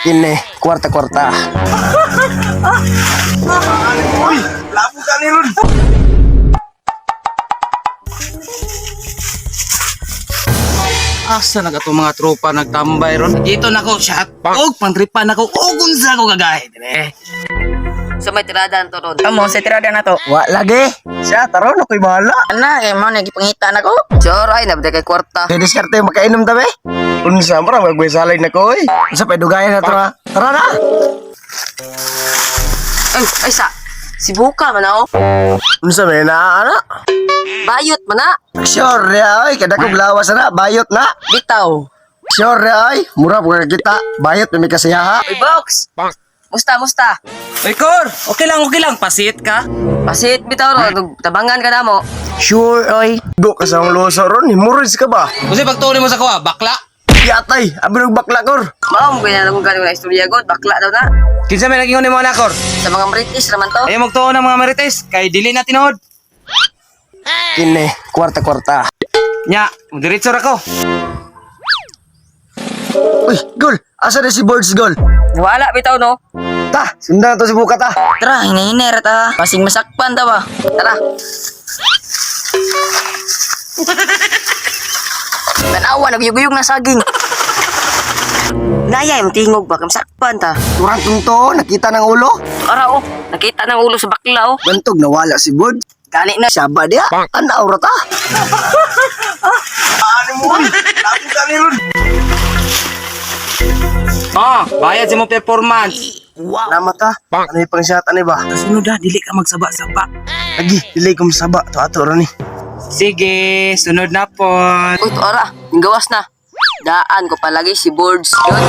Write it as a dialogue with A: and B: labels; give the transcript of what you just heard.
A: Kini, kwarta-kwarta. Uy, labo ka ni Ron.
B: Asa na ka mga tropa nagtambay ron? Dito na ko shot. Og pantripa na ko og unsa ko gagahi dire.
C: Sa may tirada to ron.
D: Amo, sa tirada na to.
A: Wa lagi. Siya, taron ako'y bahala.
D: Ana, kay mo nagipangita na ko.
C: Sure, ay, nabda kay kwarta.
A: Kaya diskarte makainom ta be. Unsa mo ra magbisalay na ko oy. Unsa pa dugayan na to ha. Tara na.
C: Ay, ay sa. Si Buka man ako.
A: Unsa may naa ana?
C: Bayot man na.
A: Sure ya oy, kada kog lawas na bayot na.
C: Bitaw.
A: Sure ya oy, mura po kita. Bayot may kasiyaha.
C: Uy, Box. Musta, musta.
B: Oy Kor, okay lang pasit ka.
C: Pasit bitaw ron. Tabangan ka na mo.
A: Sure oy. Do ka sa akong luso ron, hemorrhoids ka ba?
B: Kasi pagtuon mo sa kuha, bakla.
A: Yatay, abi og bakla kor.
C: Mao mo ganyan akong galing na istorya god. Bakla daw na.
B: Kinsa may nagingon nimo na Kor?
C: Sa mga British raman to.
B: Ayaw magtuon ng mga marites kay dili na tinuod.
A: Kini, kwarta-kwarta.
B: Nya, diretso ra ko.
A: Uy, gol. Asa na si Birds gol?
C: Wala bitaw no.
A: Ta, sundan na to si Buka ta.
D: Tara, hinahinay ra ta. Pasing masakpan ta ba?
C: Tara. Tanawa, nagyuguyog na saging. Naya, yung tingog ba? Kamsakpan ta.
A: Turang tunto, nakita ng ulo.
C: Ara oh, nakita ng ulo sa bakla oh.
A: Bantog nawala si Birds.
C: Gani na.
A: Saba dia, tanaw ra ta. Ano mo? Labo ka ni Ron.
B: Ah, bayad sa mo performance.
A: Salamat ta. Ano yung pang shot, ano ba?
B: Sunod ha, dili ka magsaba-saba.
A: Lagi, dili ko masaba. To ato ron ni.
B: Sige, sunod na po.
C: Uy, to ara, gawas na. Daan ko palagi si Boards yun.